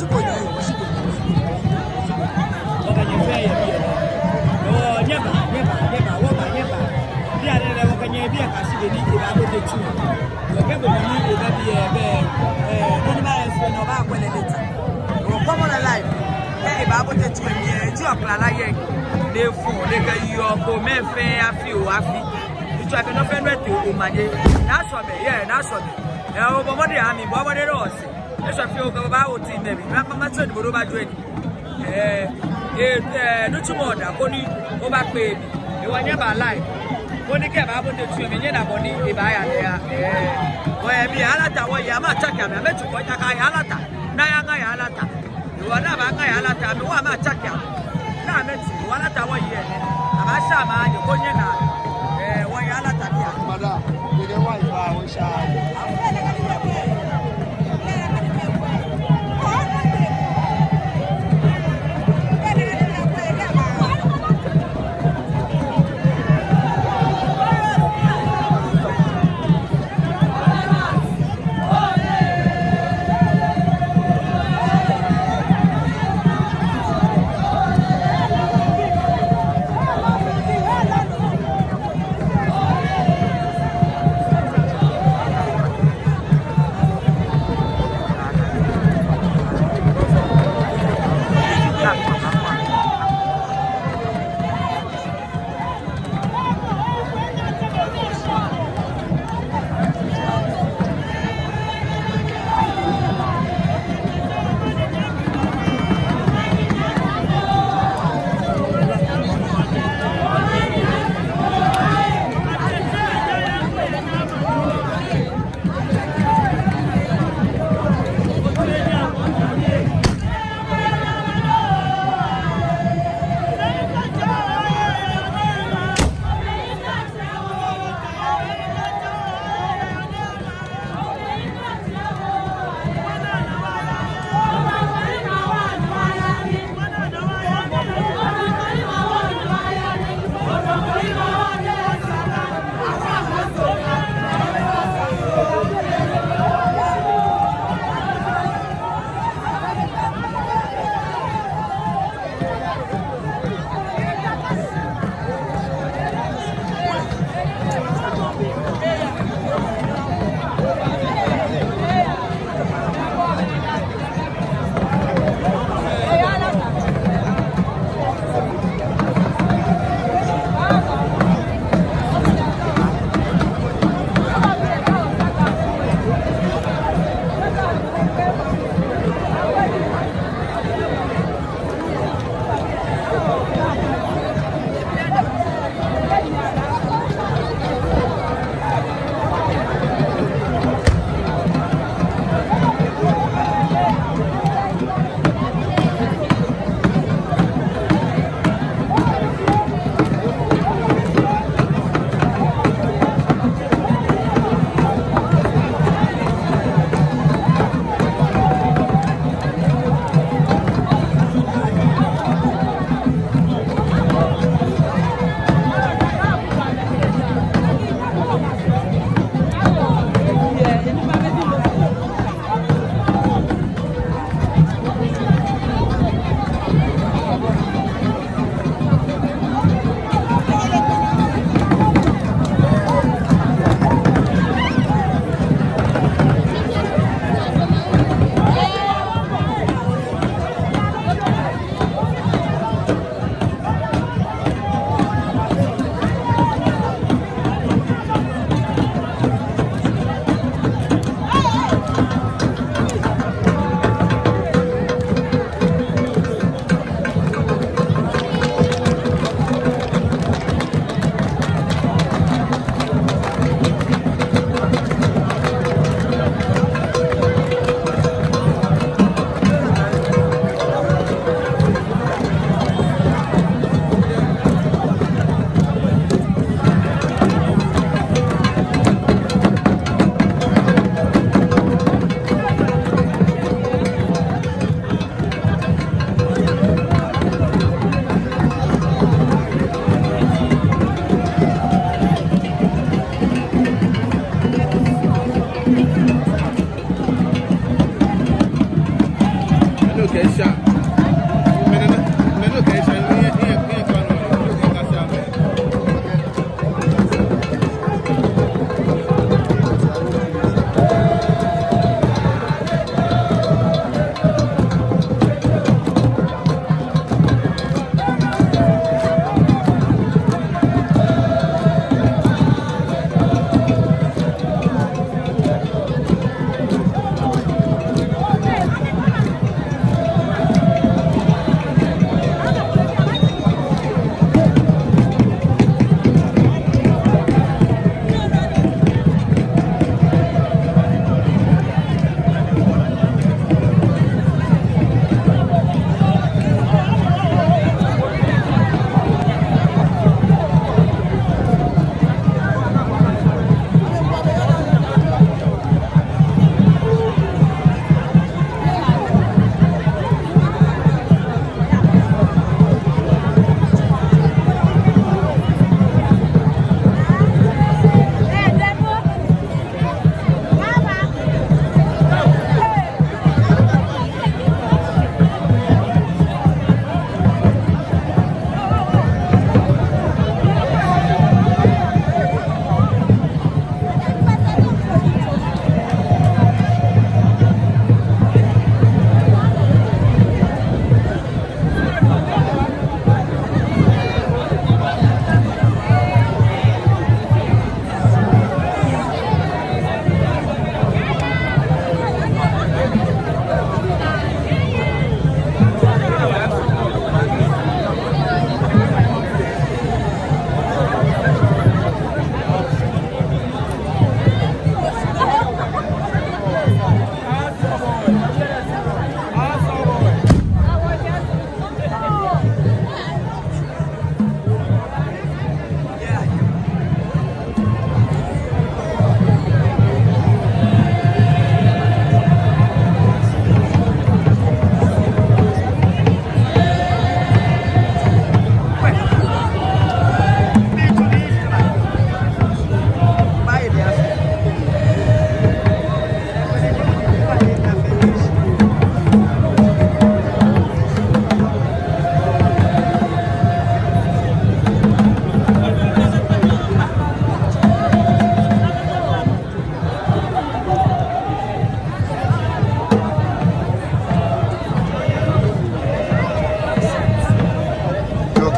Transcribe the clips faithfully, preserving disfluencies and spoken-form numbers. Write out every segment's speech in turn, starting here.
Wɔkɛ nyɛ fɛɛ yɛ biɛ. Nyɛbaa, nyɛbaa, nyɛbaa, wɔbaa, nyɛbaa. Bianɛ lɛ wɔkɛ nyɛ yɛ biɛ kɛyashi be ni ebaabote tsu. Wɔkɛ bo ni eba biɛ, be, eh, nɔ ni baaya shi nɔ, obaakwɛ lɛ later. Wɔkɔmɔ lɛ live. Kɛ ebaabote tsu lɛ mli lɛ, eji ɔkla la yɛ. Ni efo, ni ekɛ yɔɔ ko mɛi fɛɛ afi oo afi. Etswa kɛ nɔ fɛɛ nɔ eto omanye. Naa sɔ be, yɛ, naa sɔ be. Ɛɛ, obɔ mɔdɛŋ, ami bɔ mɔdɛŋ lɛ osɛɛ. Esa fioo kɛ obaawo teŋ mɛi. Mama, mama, so ni bo lɛ obaajoin. Ɛɛ, ɛɛ, ɛɛ, nitsumɔ da, koni obakpe mi. Hewɔ nyɛbaa live. Koni kɛ ebaabote tsu lɛ mli, nyɛna bɔ ni ebaaya lɛ ya. Ɛɛ, wɔyɛ biɛ, alata wɔyɛ, amɛtsake amɛ, amɛtsu kɔ, nyɛkaya alata. Naa nyɛŋa yɛ alata. Hewɔ naa baŋa yɛ alata, amɛ wa amɛtsake amɛ. Naa amɛtsu, hewɔ alata wɔyɛ. Abaasha amɛ, koni nyɛna. Ɛɛ, wɔyɛ alata biɛ. Madam, we dey wine for our side.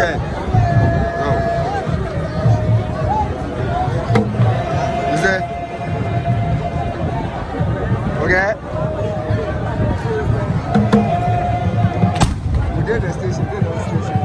Hey. Oh. Is there? Okay. We dey the station, dey the station.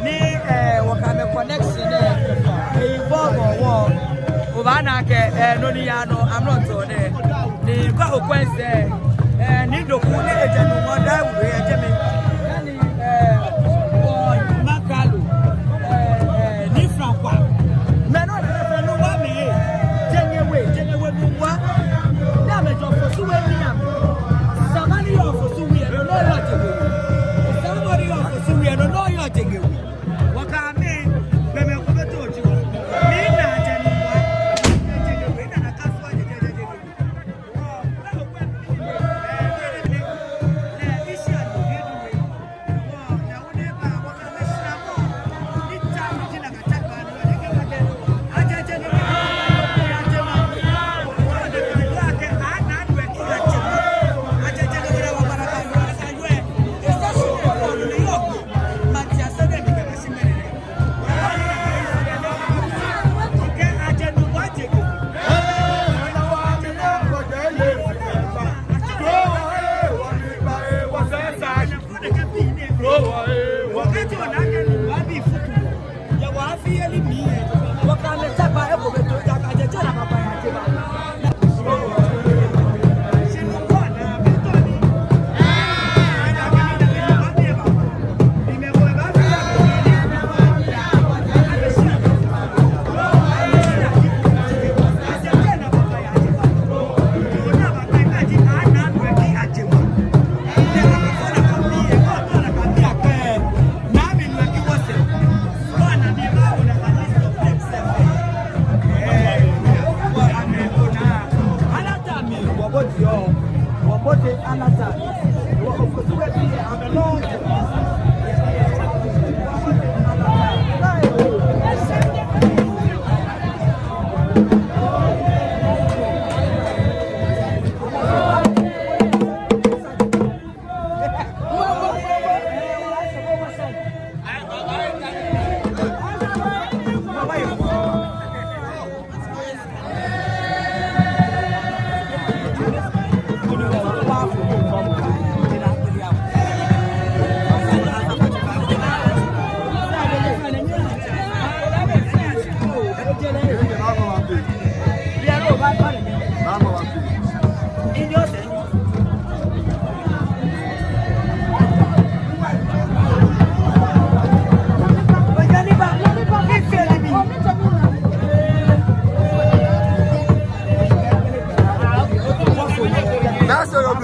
Ni, eh, wɔkɛ amɛ connection nɛɛ, eh, evolve wɔ. Obaana akɛ, eh, nɔ ni yaa nɔ, amrɔ nɛɛ, ni kɔ okwɛ sɛɛ, eh, ni Doku ni ejɛ Nuumo Dawulo ejɛ mli. Ni, eh, wɔ Makalo, eh, eh, ni Frankwa. Mɛi nɔ ni fɛɛ Nuumo mɛi, Jeŋ We, Jeŋ We Nuumo. Ni amɛjɛ Ofosu We ni amɛ. Sama ni yɔɔ Ofosu We, no nɔŋŋ yɔɔ Jeŋ We. Sama ni yɔɔ Ofosu We, no nɔŋŋ yɔɔ Jeŋ We. Wɔkɛ amɛ, gbɔmɛi komɛi too ji wɔ. Ni na jɛ Nuumo, jɛ Jeŋ We, na na ka sua jɛ, jɛ, jɛ, jɛ Jeŋ We.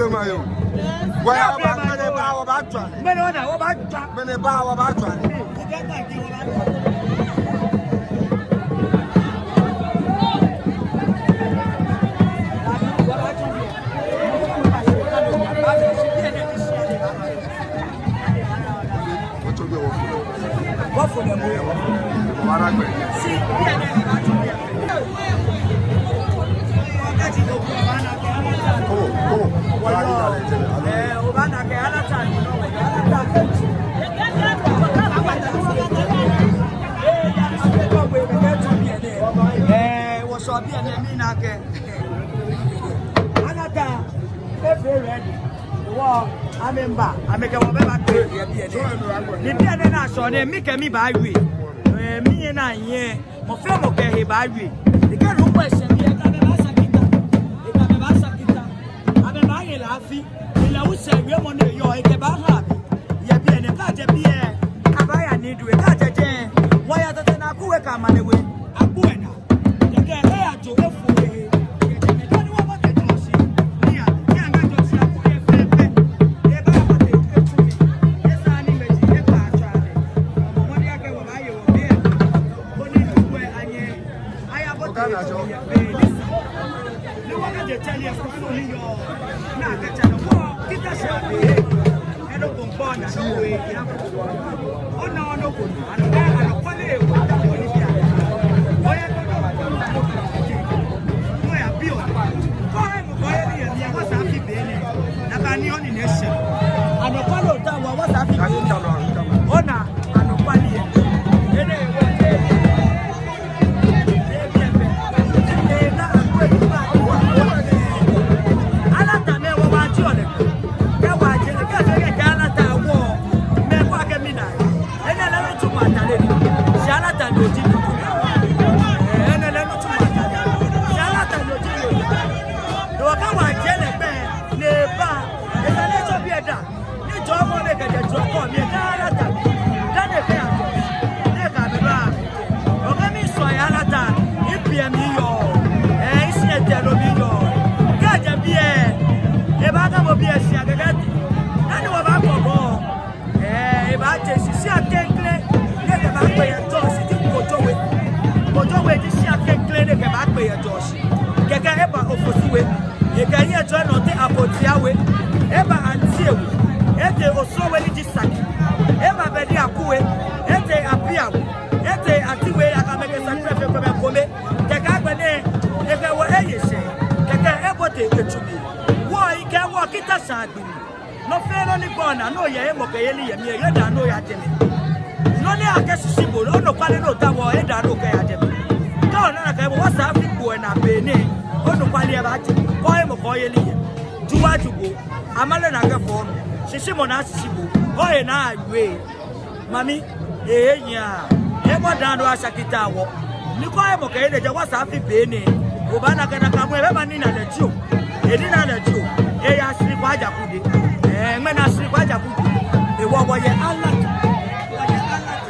Wɔya, wɔba, mɛni ba, wɔbatswa nii. Mɛni wɔna, wɔbatswa. Mɛni ba, wɔbatswa nii. Ee, wɔsɔ biɛ nɛɛ, mina akɛ Alata, efee ready. Wɔ, amɛmiiba, amɛkɛ wɔ bɛ bakpe yɛ biɛ nɛɛ. Ni biɛ nɛɛ naa sɔ nɛɛ, mikɛ mibaawie. Ee, minyɛ naa nyɛ. Mɔ fɛɛ mɔ kɛ ehe baawie. Ekɛ loo kwɛ sɛɛ biɛ, ekɛ amɛbaasa kita. Ekɛ amɛbaasa kita. Amɛbaaye lɛ afi. Ni lɛ hu sɛɛ wiemɔ ni eyɔɔ, ekɛbaaha amɛ. Yɛ biɛ nɛɛ, kɛjɛ biɛ, abaaya ni du, kɛjɛ jɛi. Wɔya tete naa, Akpu We kɛ Amale We. Akpu We naa. Kɛkɛ eyajo efo ehe. Kɛkɛ dani wɔbote jɔɔshi. Ni ya, ni ya ŋa jɔɔshi Akpu We fɛɛ pɛ. Ebaabote etsu mli. Esa ni mɛi ji ekpa atswa lɛ. Mɔ ni akɛ wɔbaaye wɔ biɛ. Koni Akpu We anyɛ ayabote etsu mli yɛ fɛɛ ni sa. Ni wɔkɛje tsɛ ni eku so ni yɔɔ. Naa kɛ tsɛ nɔ wɔ kita sɛɛ be. Ɛɛ, nɔ ko ŋkpɔ naa nɔ ko eya. Ona, ona ko. Anɔkwale, anɔkwale, ewo, ewo ni biɛ. Oya, oya, biɔ. Kɔɛ mɔ kɔɛ ni yɛ, ni yɛ wɔsɛɛ afi be nɛɛ. Nakai ni oni nɛɛ shɛ. Anɔkwale otaoɔ, wɔsɛɛ afi be nɛɛ. Ona, anɔkwale yɛ. Enɛ ewo. Alata mɛi wɔ wa ji ole. Kɛ wa ji ole, kɛ fee kɛ Alata wɔ. Mɛi kɔ akɛ mina. Enɛ lɛ nitsumɔ atade ni. Shi Alata ni oji. Enɛ lɛ nitsumɔ atade. Shi Alata ni oji. Ni okɛ wa ji ole gbɛ. Ni eba. Esa ni etsɔ biɛ da. Ni jɔɔmɔ ni kɛjɛ jɔɔ kɔ mli, eda Alata. Dani ekɛya jɔɔ. Ni ekɛ amɛ ba. Okɛ mi sɔ ya Alata. Ni biɛ miyɔɔ. Ee, isi etɛ lɛ miyɔɔ. Kɛjɛ biɛ. Ebaakɛ mɔ biɛ shia kɛkɛ. Dani wɔbaakɔ bɔ. Ee, ebaaje shia klɛŋklɛŋ. Ni ekɛbaakpe yɛ jɔɔ shi ji Kojo We. Kojo We ji shia klɛŋklɛŋ ni ekɛbaakpe yɛ jɔɔ shi. Kɛkɛ eba Ofosu We. Ekɛ ehiɛ jɔ nɔ etee Abotia We. Eba Antie We. Etee Osu We ni ji Saki. Eba Bedi Aku We. Etee Apia We. Etee Ati We, akɛ amɛkɛ Saki fɛɛ fɛɛ kome kome. Kɛkɛ agbɛnɛ, ekɛ wɔ eye shɛɛ. Kɛkɛ ebote etsu mli. Wɔ ekɛ wɔ kita sɛɛ gbi. Nɔ fɛɛ nɔ ni gbɔ naa, no yɛ hemɔkɛyeli yɛ mli, eda ni oya jɛmɛ. Nɔ ni akɛshishi bo, onɔkwale ni otaoɔ, eda ni okɛya jɛmɛ. Kɛ ona nakai, wɔsɛɛ afi kpo naa be nɛɛ, onɔkwale ebaaje, kɔɛ mɔ kɔyeli yɛ. Ju wa ju bo, amale naa kɛ fɔ nɔ, shishiumɔ naa shishi bo, ohe naa awie. Mami, ee, nyɛ. Hemɔ daa ni oya shaki ta wɔ. Ni kɔɛ mɔ kɛ ede jɛ wɔsɛɛ afi be nɛɛ. Obaana akɛ nakai mɔ ebɛ ma ni naa lɛ jio. Eni naa lɛ jio. Eya shiri kwa jaku de. Ee, ŋmɛnɛ shiri kwa jaku de. Ewɔ wɔyɛ Alata. Wɔyɛ Alata.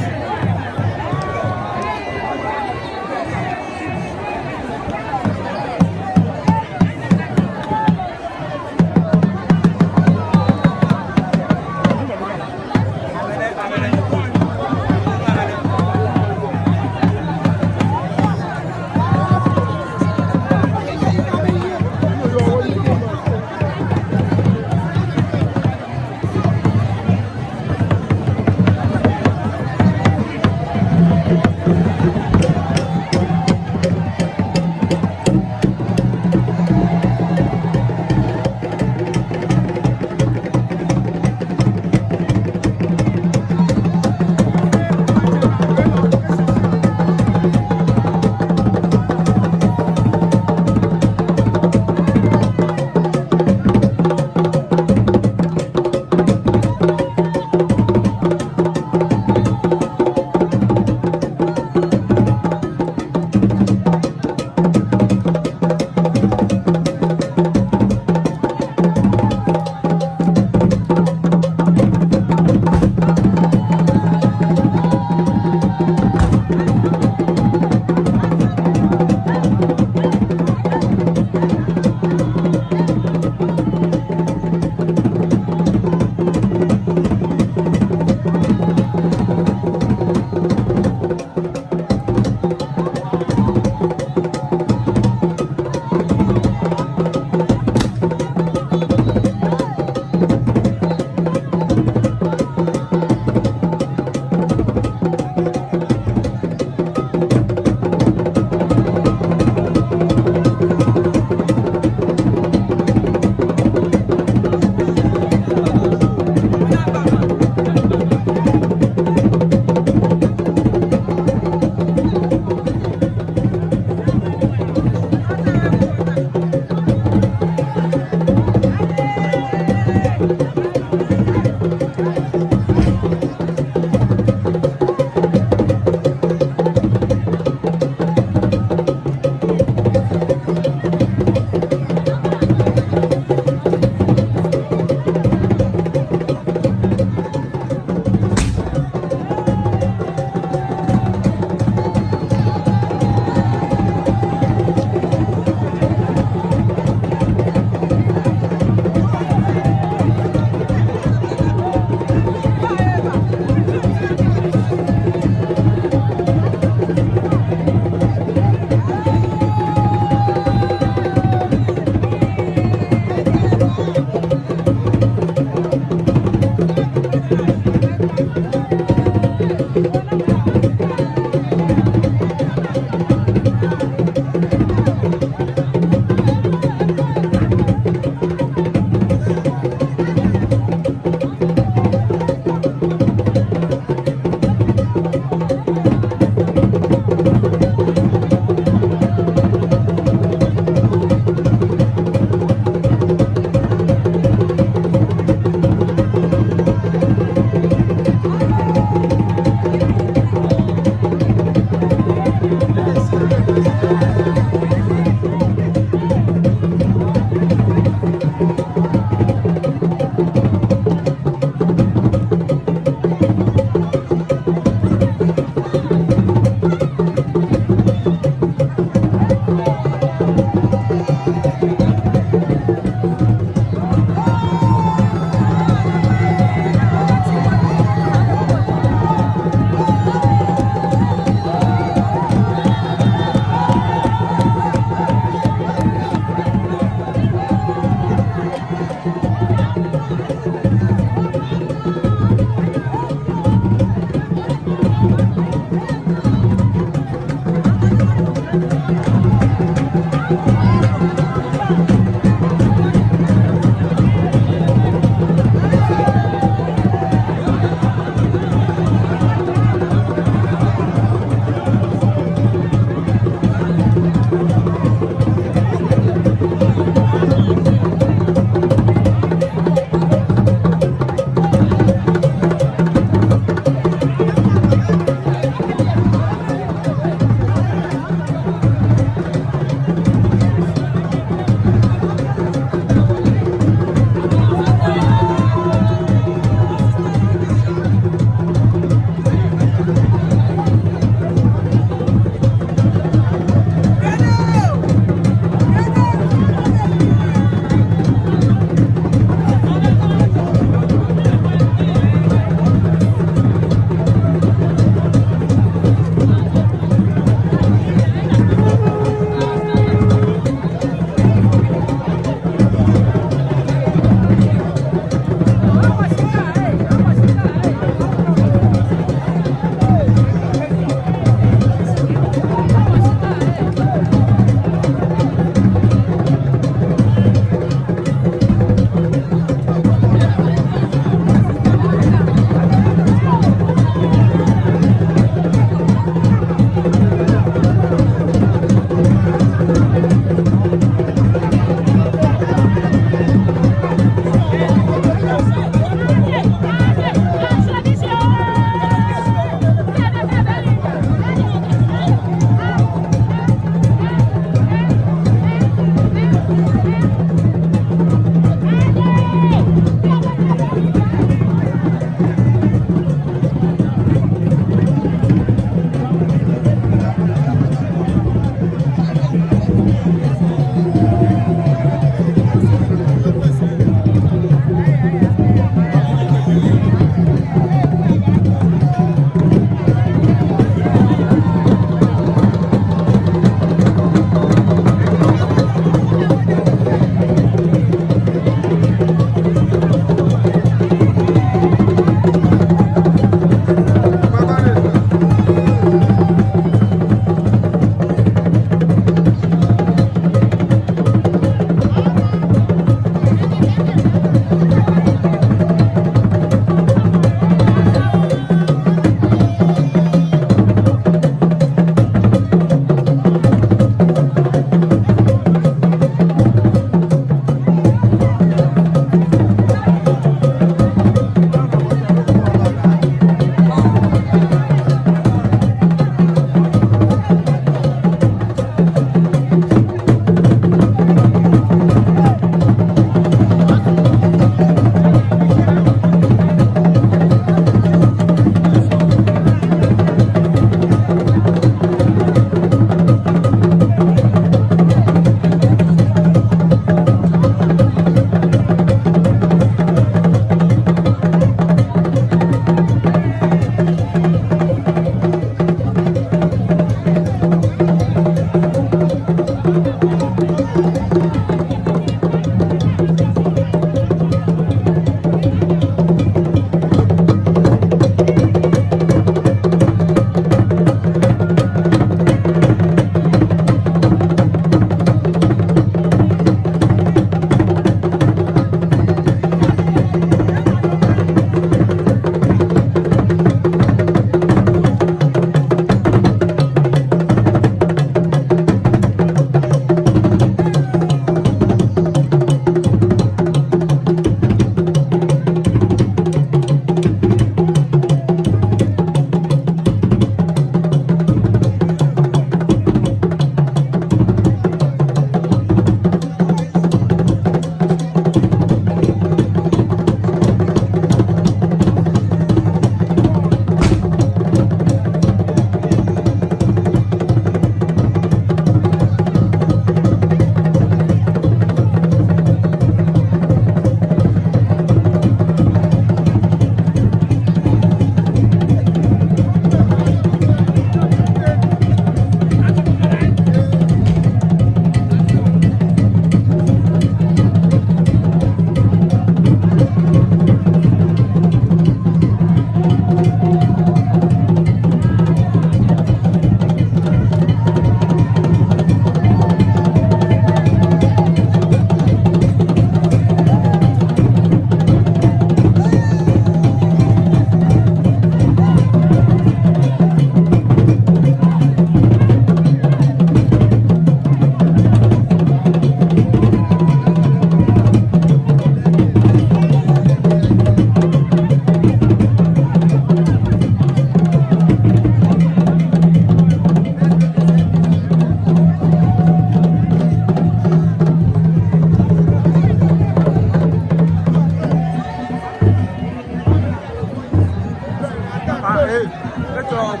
Let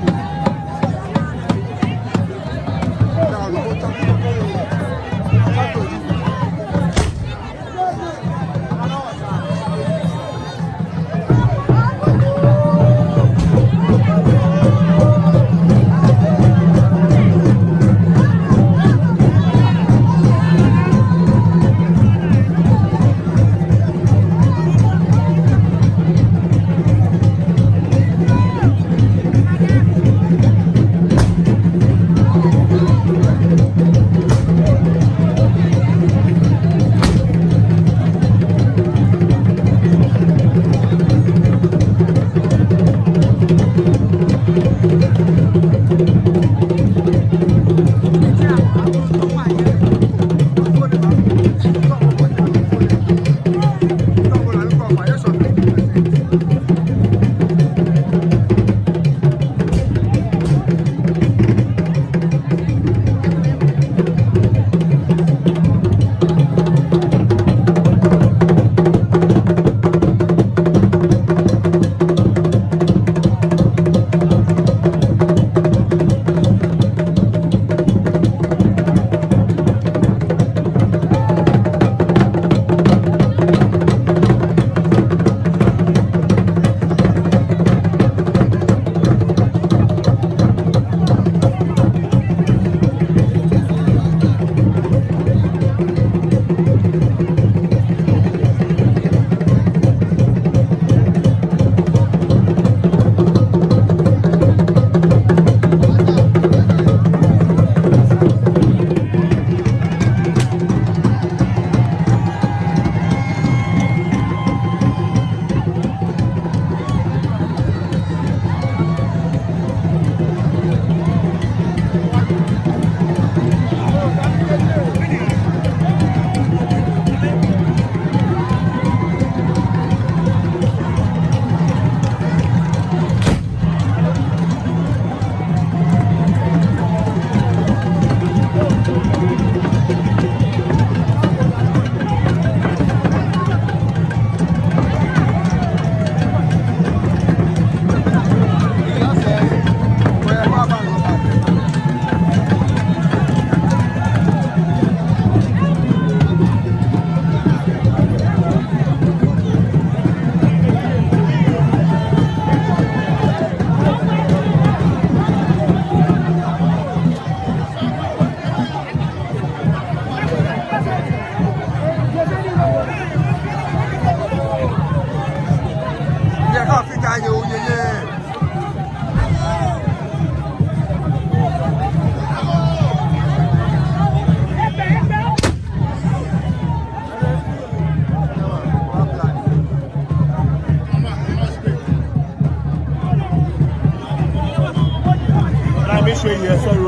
me show you a sorrow.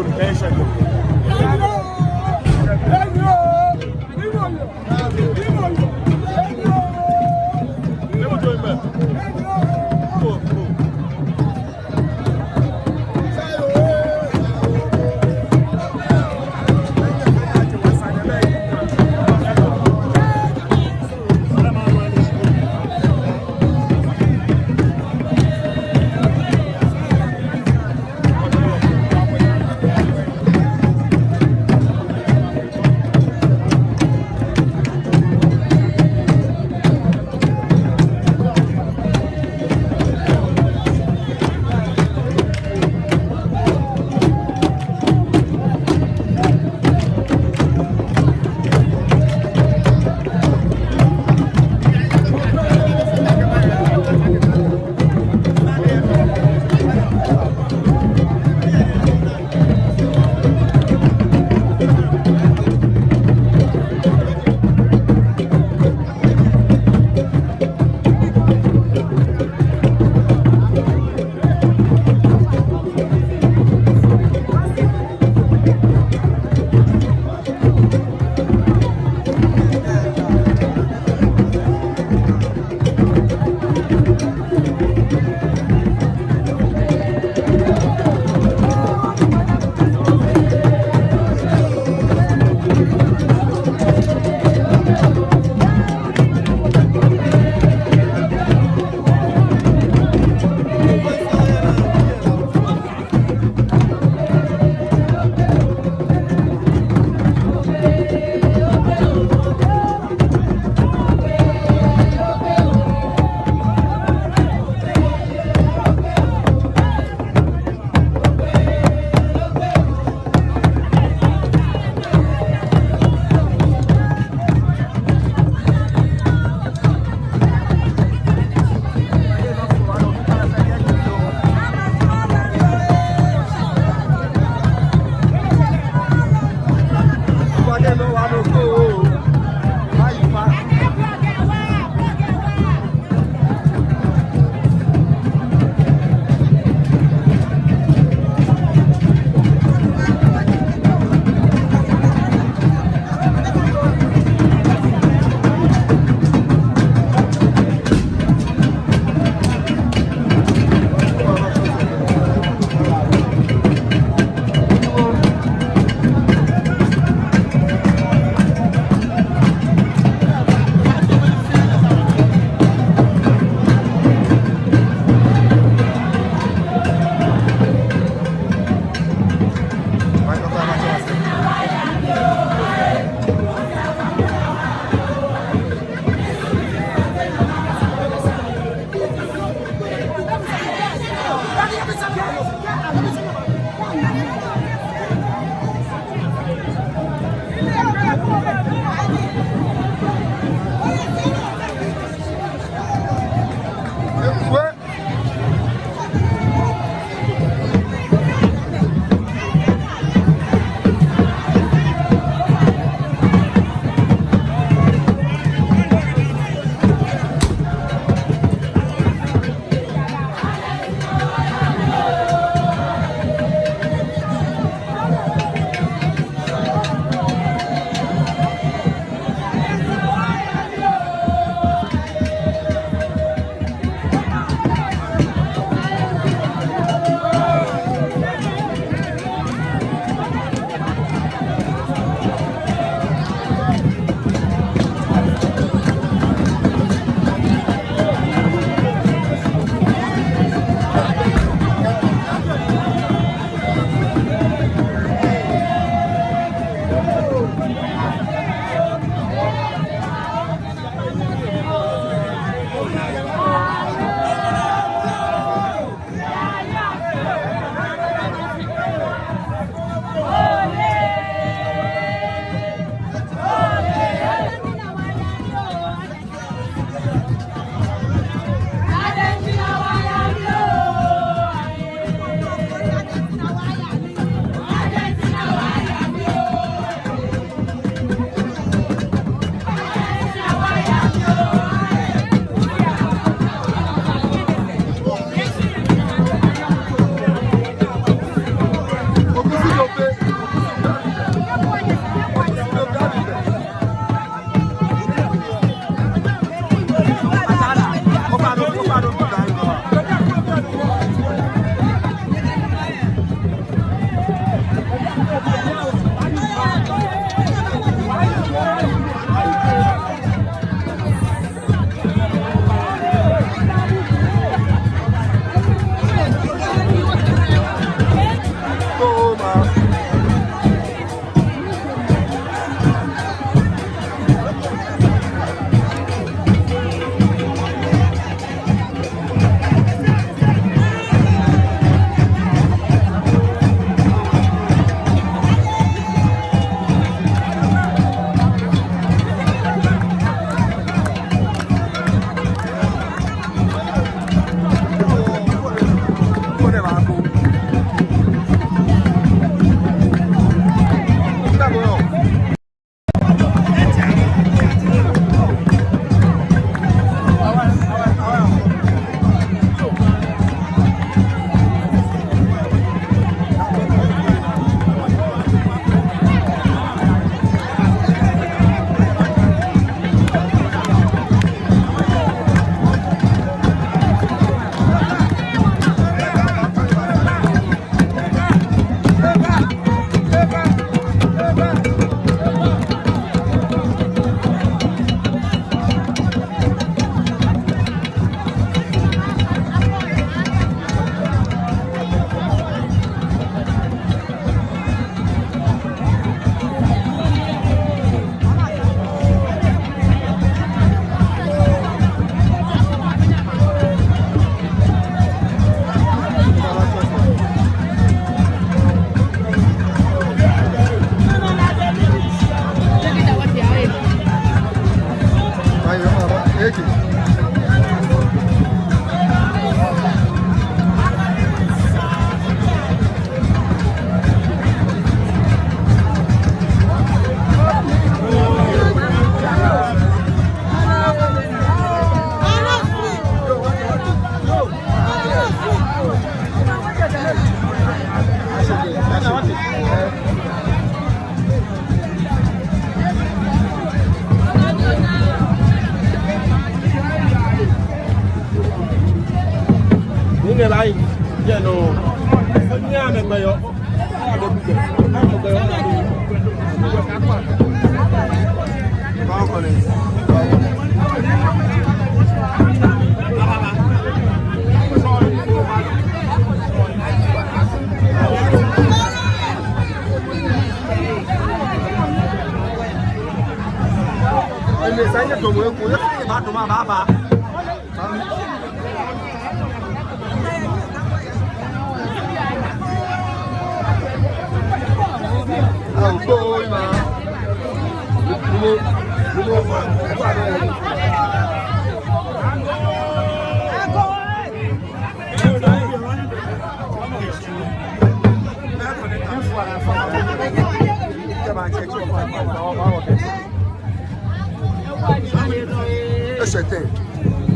Eshete.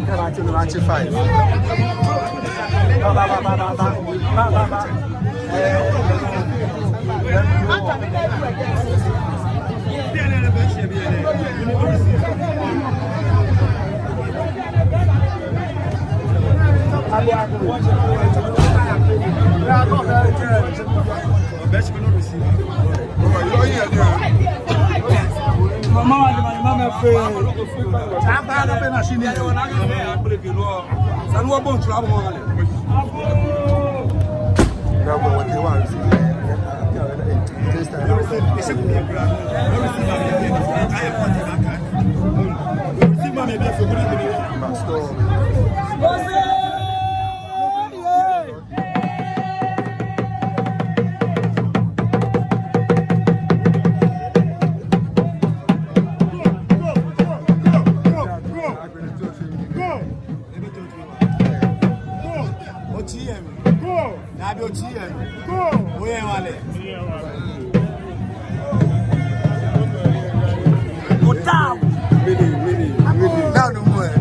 Kɛ abaatsi, ni abaatsi five. Ba, ba, ba. Mama, mama, mama, mama, mama. Otsii yɛ mli. Go! Dabi, otsii yɛ mli. Go! Oyɛ wala. Otaa. Nanu mɔ ɛ.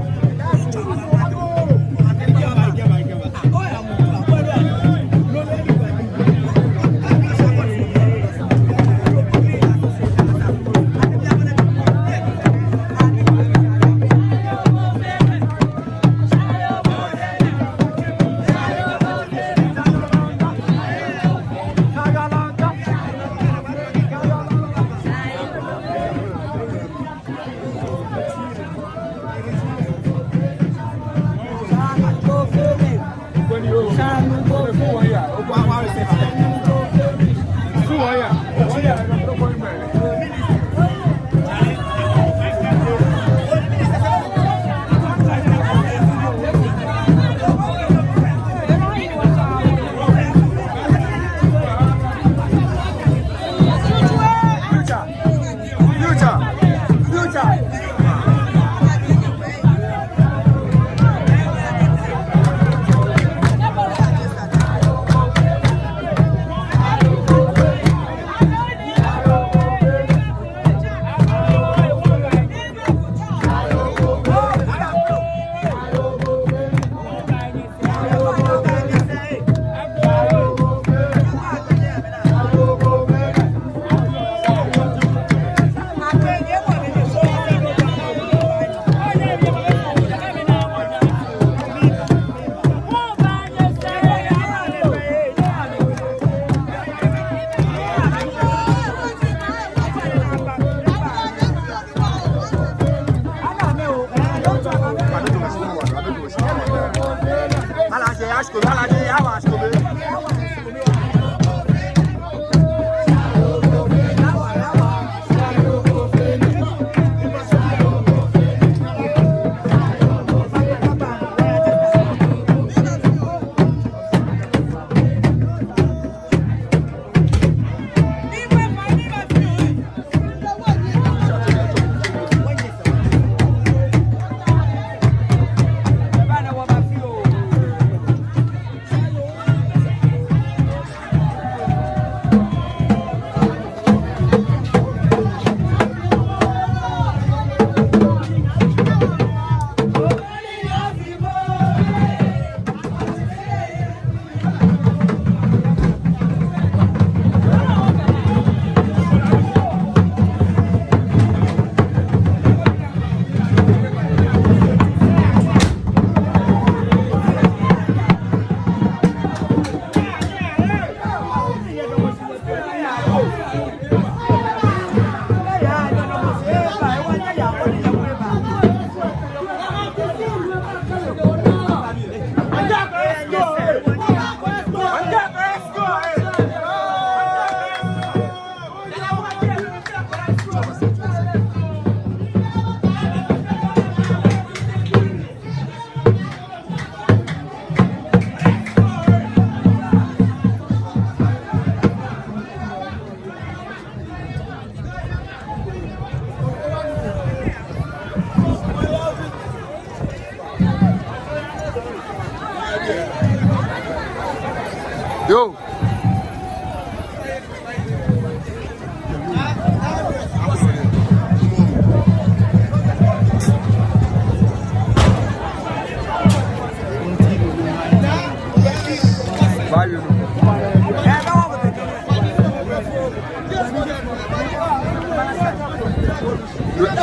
Yo.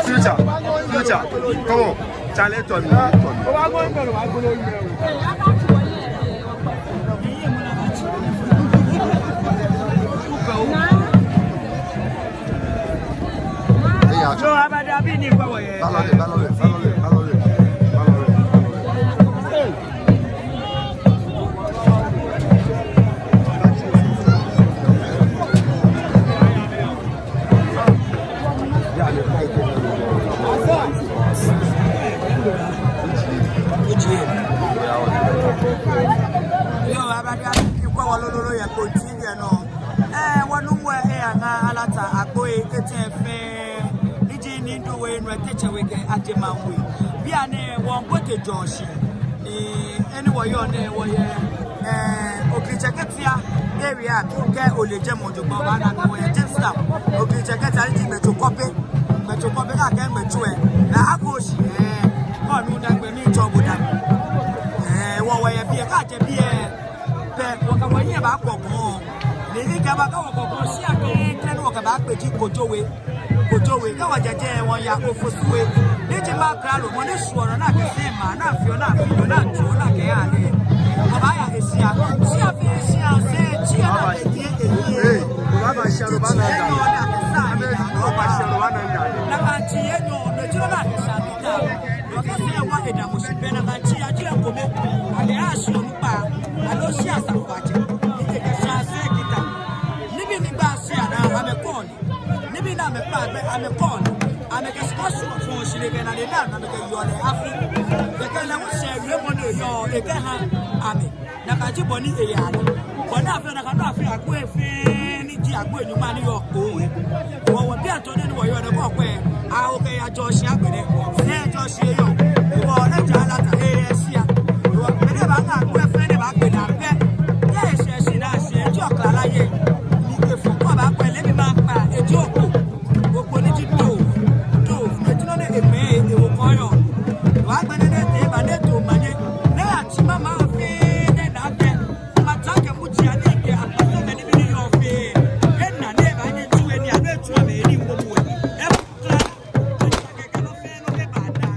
Future, future, come on. Chale, turn me, turn me. Hey, yeah. Balole, balole, balole, balole, balole. Yoo, abada ni kwɛ wɔ lolo yɛ Kponti biɛ nɔ. Ɛɛ, wɔnuŋtsɔ lɛ eyaŋa Alata Agboi kɛtee fɛɛ. Ni ji Nii Dowuo We, Numo Teshie We kɛ Adjumawui We. Bianɛ wɔŋkpɔtɛ jɔɔ shi. Ni he ni wɔyɔɔ nɛɛ wɔyɛ, ɛɛ, Okritsɛ Ketia area, kɛ ole jɛmɛ jogbaŋŋ obaana akɛ wɔyɛ Jamestown. Okritsɛ Ketia ni ji Ŋmɛtso Kɔpe. Ŋmɛtso Kɔpe kɛ akɛɛ Ŋmɛtso lɛ. Naa akɔ shi, ɛɛ, kɔ nu dagbe mitsɔɔ bo dagbe. Ɛɛ, wɔ wɔyɛ biɛ kɛ ajɛ biɛ. Bɛ, wɔkɛ wɔhiɛ baakwɔ gɔŋ. Ni ni kɛ ba kɛ wɔkwɔ gɔŋ, shia klɛŋklɛŋ ni wɔkɛbaakpe ji Kojo We. Kojo We, kɛ wɔjɛ jɛi wɔya Ofosu We. Ni ji ma kra lo, mɔ ni suɔ nɔ ni akɛsɛɛ maŋ, ni afeɔ, ni afeɔ, ni atuɔ, ni akɛyaa lɛ. Wɔbaaya he shia. Shia fɛɛ shia, sɛɛ, shia ni akɛjie, ejie. Ee, wɔbaaba shia lɛ, wɔbaana. Ejie nɔ ni akɛsaa, ni wɔbaaba shia lɛ, wɔbaana. Nakai ji enɔ, ni ji nɔ ni akɛsaa, ni ta. Wɔkɛɛ sɛɛ wa edamɔ shi pɛ nakai ji aji ekome. Akɛ ashi onukpa. Aloo shia asafoatsɛ. Ni ekɛ shia sɛɛ kita. Nibii ni gbaa shia naa amɛkɔɔ nii. Nibii ni amɛkpaa gbɛ amɛkɔɔ nii. Amɛkɛ shikpɔŋ shikpɔŋ fɔɔ shi lɛ kɛ naa lɛ naa amɛkɛ yɔɔ lɛ afi. Kɛkɛ lɛ ŋshɛ wiemɔ ni yɔɔ ekɛha amɛ. Nakai ji bɔ ni eyaa nɔ. Bɔ ni afee nakai nɔ afee Agboi fɛɛ ni ji Agboi nyɔŋma ni yɔɔ Kpone We. Wɔ wɔ biɛ tɔ nɛɛ ni wɔyɔɔ nɛɛ kɔkwɛ. Awo kɛ ya jɔɔ shi agbɛnɛ. Sɛɛ jɔɔ shi eyɔɔ. Wɔ lɛ ja Alata eya shia. Wɔ bɛ ni baaŋa Agboi fɛɛ ni baakpe naa pɛ. Kɛ eshɛ shi naa shi eji oklala yɛ. Ni efɔ kɔ baakwɛ lɛ bi ma kpa eji okpo. Okpo ni ji doo. Doo. Ni ji nɔ ni emɛ ewo kɔ yɔɔ. Wɔ agbɛnɛ nɛɛ tee ba nɛɛ too manye. Nɛɛ atsima maŋ fɛɛ nɛɛ naa pɛ. Mata kɛ muji anii kɛ akpasomɛi nibii ni yɔɔ fɛɛ. Ena ni ebaanyɛ etsu he ni anu etsu amɛ ni wowo he. Ekla. Kɛkɛ nɔ fɛɛ nɔ kɛba naa.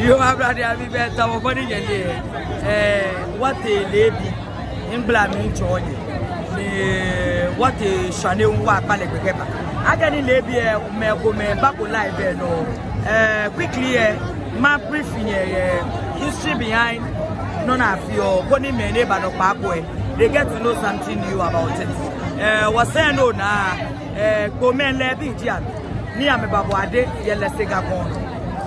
Yoo, ablade abi bɛ tamɔ bɔ ni nyɛle. Ɛɛ, wɔtee leebi. Migbla mitsɔɔ nyɛ. Ni wɔtee shwane ŋwa kpale gbɛkɛ ba. Akɛni leebi ɛ, mɛi komɛi bako live ɛ nɔ. Ɛɛ, quickly ɛ, ma brief nyɛ ɛ, history behind nɔ ni afeɔ, koni mɛi ni ba nɔ kpaako ɛ, they get to know something new about it. Ɛɛ, wɔsɛɛ no naa, ɛɛ, gbɔmɛi lɛ bi ji amɛ. Ni amɛbabɔ ade yɛ Lɛsɛ Ga gɔŋ nɔ.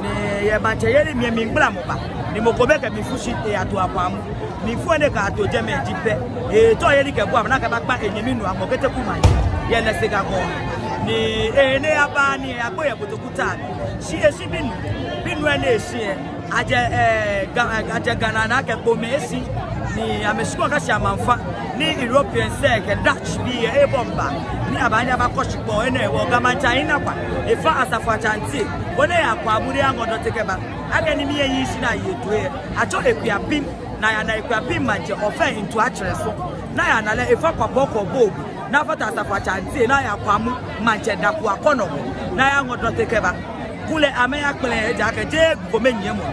Ni yɛ maŋtsɛyeli mli ɛ, migblamɔ ba. Ni mɔ ko bɛ kɛ mi fu shi eyato Akwamu. Ni fɔ ni kɛ ato jɛmɛ ji pɛ, etɔ yeli kɛbua amɛ ni akɛbakpa enyɛmi nuu Akɔ Keteku maŋtsɛ yɛ Lɛsɛ Ga gɔŋ nɔ. Ni, ɛɛ, ni aba ni eyagbo yɛ kotoku ta. Shi eshi binu, binu ɛ ni eshi ɛ, ajɛ, ɛɛ, Ga-, ajɛ Ghana ni akɛ gbɔmɛi eshi. Ni amɛshi kɔ kashi amaŋfã. Ni Europeans ɛ kɛ Dutch bii ɛ ebɔ mba. Ni aba ni abakɔ shikpɔŋ ɛ nɛɛ wɔ Ga maŋtsɛ Ayi Nakwa. Efa Asafoatsɛ Antie. Koni eya Akwamu ni eyaŋɔ dɔte kɛba. Akɛni miyi shi ni aye toi ɛ, atsɔ Akuapem. Ni ayana Akuapem maŋtsɛ Ofe Ntuakyerɛso. Ni ayana lɛ efa Kwabɔkɔ Bob. Ni afata Asafoatsɛ Antie ni aya Akwamu maŋtsɛ Daku Akɔnɔ. Ni ayaŋɔ dɔte kɛba. Kulɛ amɛyakpɛlɛ ejaakɛ jeee gu kome nyiɛmɔ.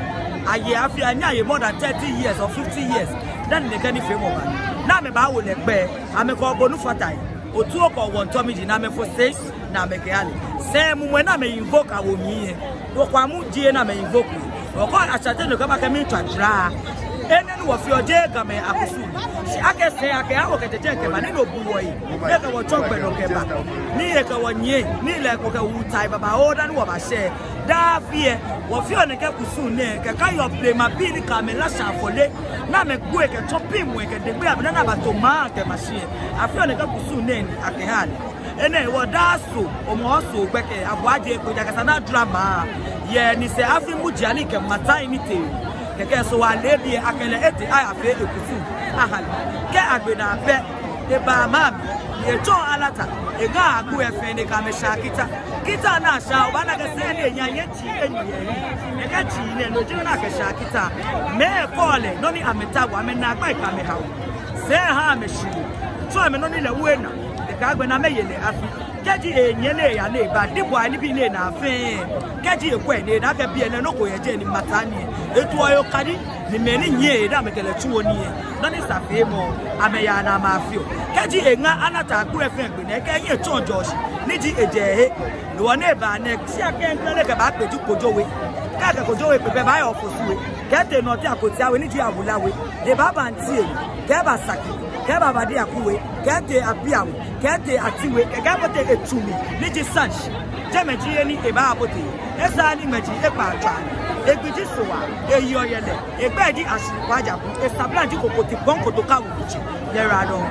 Aye afi anyiɛ aye more than thirty years or fifty years. Dani nɛkɛ nifeemɔ ba. Ni amɛbawo lɛ gbɛ. Amɛkɛ obonu fata he. Otuo kɛ owɔŋ tɔ miji ni amɛfo sei ni amɛkɛha lɛ. Sɛi mumɔ ni amɛ invoke awo mli ɛ, Akwamu ji he ni amɛ invoke. Okɔ Ashante nɔ kɛba kɛ mitswa jara. Enɛ ni wɔfeɔ jeee Gamɛi akusum. Shi akɛ sɛi akɛha wɔ kɛjɛ jɛi kɛba ni no bu wɔyi. Ni ekɛ wɔ tsɔ gbɛ nɔ kɛba. Ni ekɛ wɔ nyiɛ, ni lɛ eko kɛ wɔ tai babaoo dani wɔbashɛ. Daa afi ɛ, wɔfeɔ nɛkɛ kusum nɛɛ kɛkaiɔ blema bii ni kɛ amɛ lashã afɔle. Ni amɛgbo ekɛ tsɔ pin mu ekɛ degbe amɛ ni abato maŋ kɛ mashi ɛ. Afeɔ nɛkɛ kusum nɛɛ ni akɛha lɛ. Enɛ hewɔ daa Soo, Hɔmɔwɔ Soo gbɛkɛ, abɔ ajɛ eko ejaakɛ esa ni ajra maŋ. Yɛ ni sɛɛ afi muji ni kɛ matai ni tee. Kɛkɛ Soo wa leebi ɛ akɛ lɛ etee ayafee ekusum aha lɛ. Kɛ agbe naa pɛ, eba maŋ mli, etsɔ Alata, eŋa akuu ɛ fɛɛ ni ekɛ amɛ sha kita. Kita ni asha, obaana akɛ sɛɛ ni enyɛ yɛ tsii enyɔ yɛ. Nɛkɛ tsii nɛɛ no ji nɔ ni akɛsha kita. Mɛi kɔɔ lɛ, nɔ ni amɛtaoɔ, amɛnaagba ekɛ amɛ haoɔ. Sɛɛ ha amɛshi. Tsɔ amɛ nɔ ni lɛ wo ena. Ekɛ agbɛnɛ amɛye lɛ afi. Kɛji enyɛ ni eya ni eba, dibɔ anibii ni ena fɛɛ. Kɛji ekwɛ ni ena akɛ biɛ nɛɛ nɔ ko yɛ jɛi ni mataa ni. Etuɔ yoo kadi, ni mɛi ni nyiɛ eda amɛkɛ lɛ tsuɔ nii. Nɔ ni sa feemɔ, amɛyaa ni amɛyafeɔ. Kɛji eŋa Alata akuu ɛ fɛɛ gbɛ nɛɛ, kɛ enyɛ tsɔ jɔshi, ni ji ejɛ he. Ni wɔ ni eba nɛɛ, shi akɛ ŋkɛlɛ kɛba kpeju Kojo We. Kɛ akɛ Kojo We kpe pɛ, ebaaya Ofosu We. Kɛtee Nɔɔte Akotia We, ni ji Awula We. Eba Bantie We. Kɛba Saki. Kɛba Badiaku We. Kɛtee Apia We. Kɛtee Ati We. Kɛkɛ ebote Etumi, ni ji Sansh. Jɛmɛ ji he ni ebaabote. Esaaa ni ŋmɛji ekpaa tswaa. Egbi ji Sohaa. Eyiɔ yɛlɛ. Egbɛi ji Ashiri Kwajabu. Esabla ji Kokoti Pɔŋ Kotoka Wukuchi. Nyɛyiwaladɔŋŋ.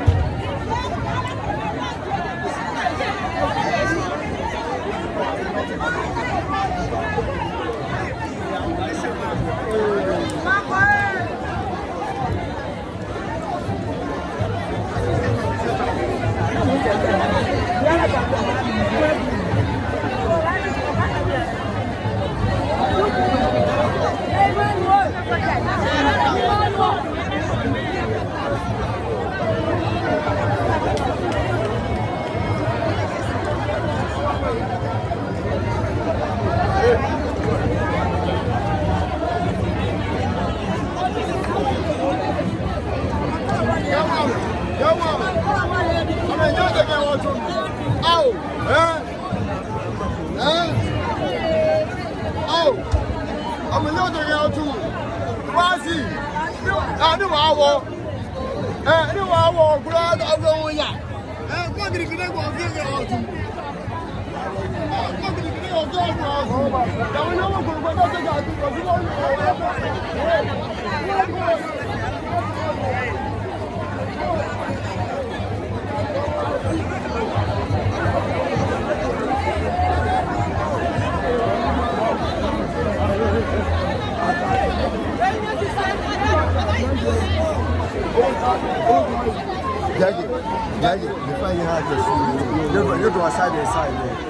Ɛɛ? Ɛɛ? Ao! Amɛ lɛ ojɛ kɛ otu. Wasi. Ani wa wɔ. Ɛɛ, ni wa wɔ kura, awɔ ya. Ɛɛ, kɔ gidigidi kɔ fie kɛ otu. Jaji, Jaji, before you have to see, you go, you go outside the side there.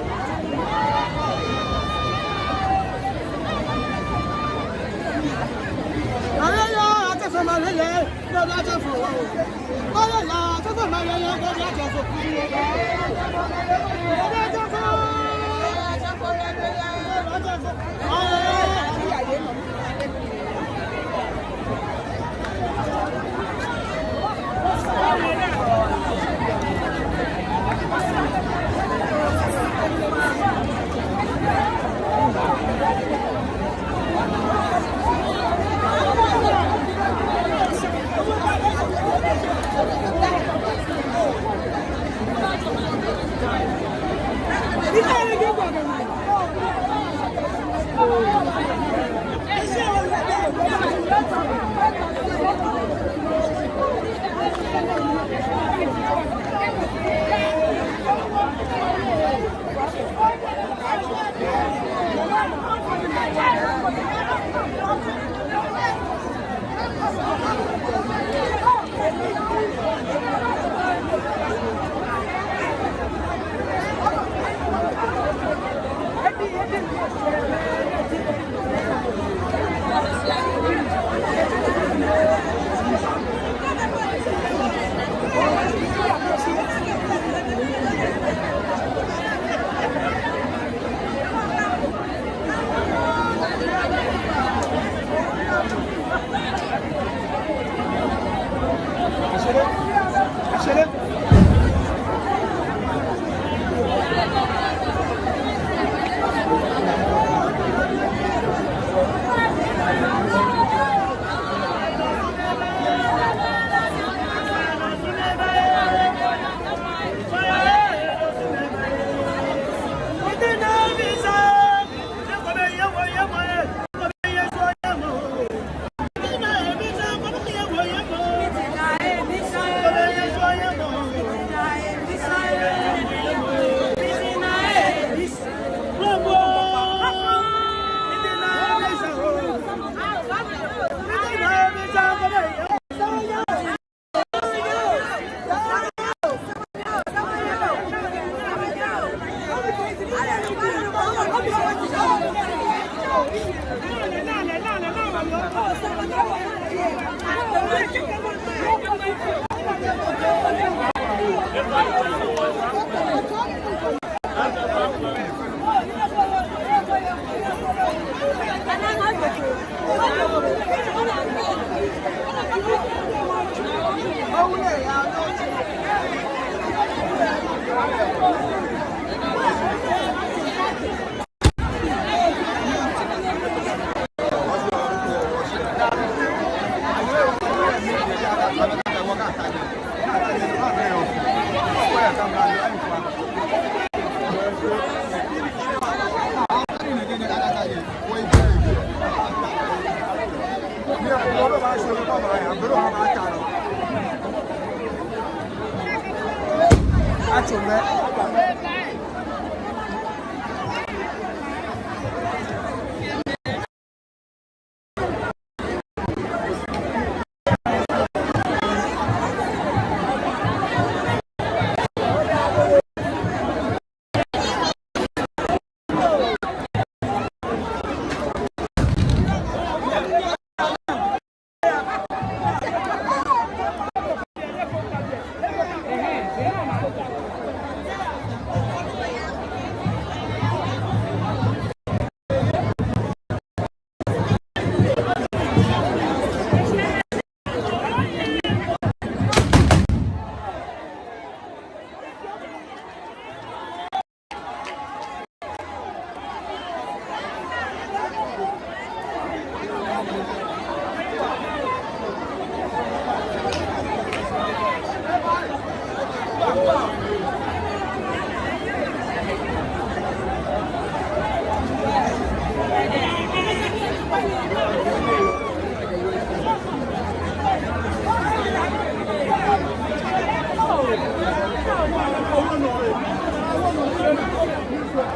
Active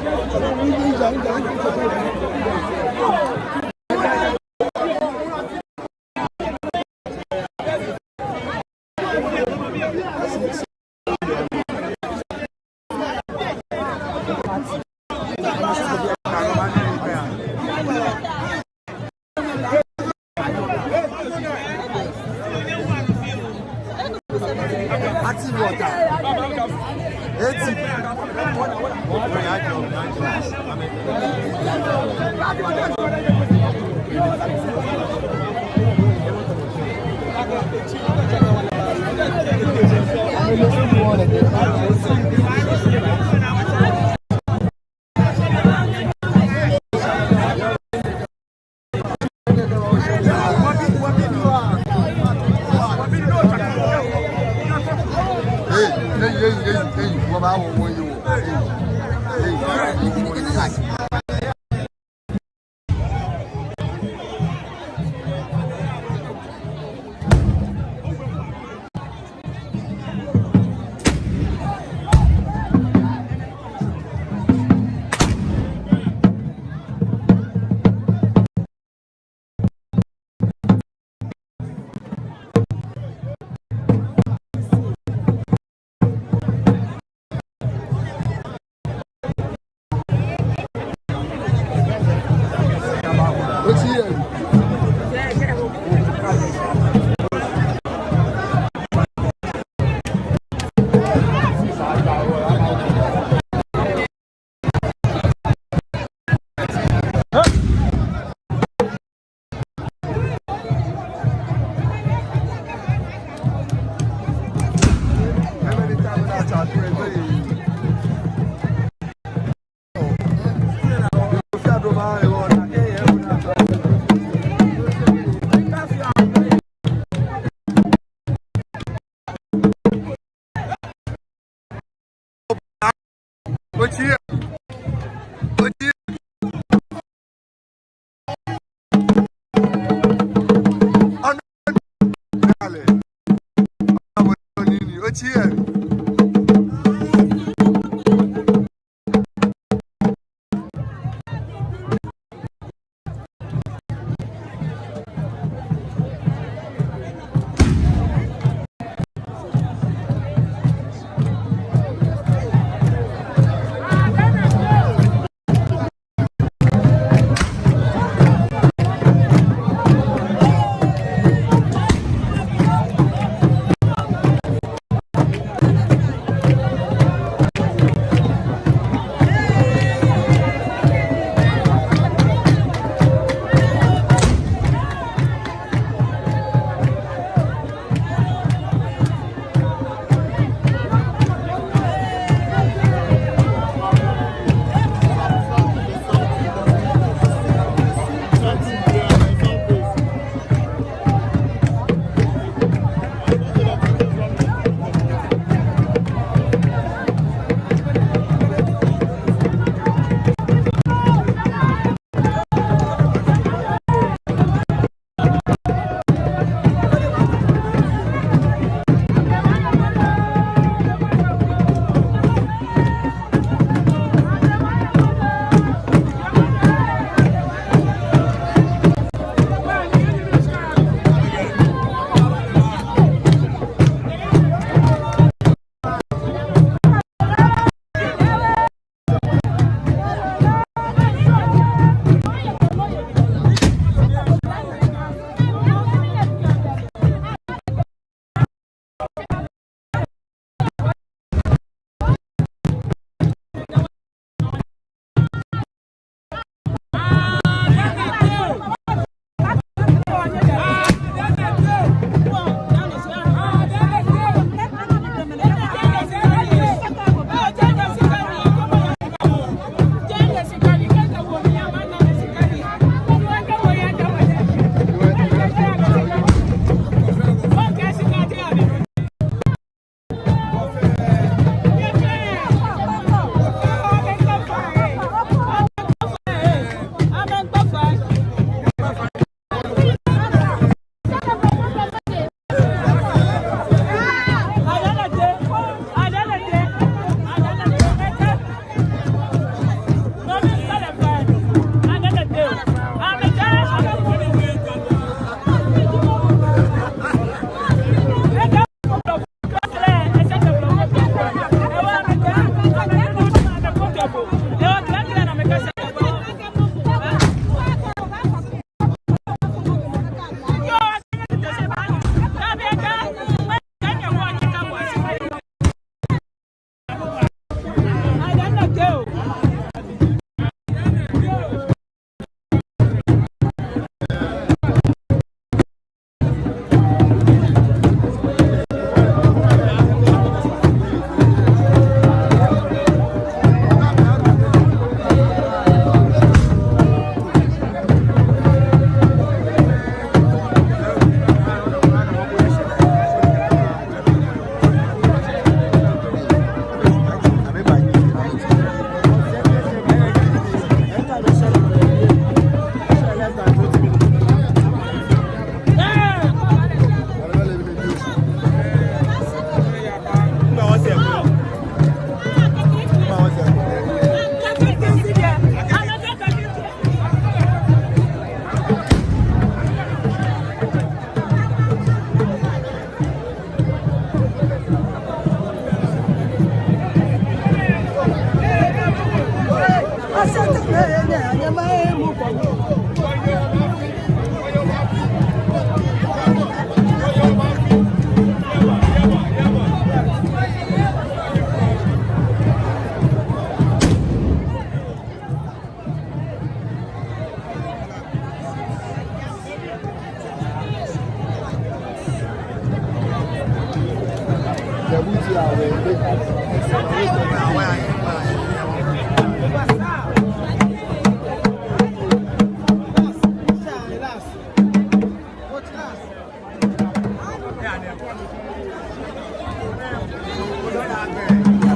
water. Active.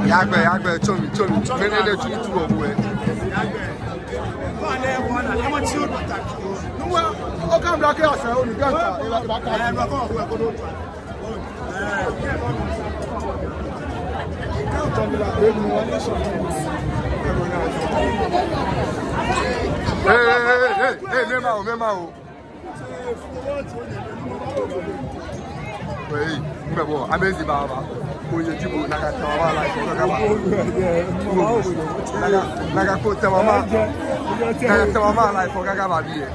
Yagbe, yagbe, tsomi, tsomi. Mene de tsomi tu obu e. Hey, hey, hey, hey, hey, mema o, mema o. Ei, mibɛ bo, amɛzi baba. Oye jibo, nakai tamɔ mama life, okɛɛ akaba. Nakai, nakai ko tamɔ mama. Nakai tamɔ mama life, okɛɛ akaba biɛ.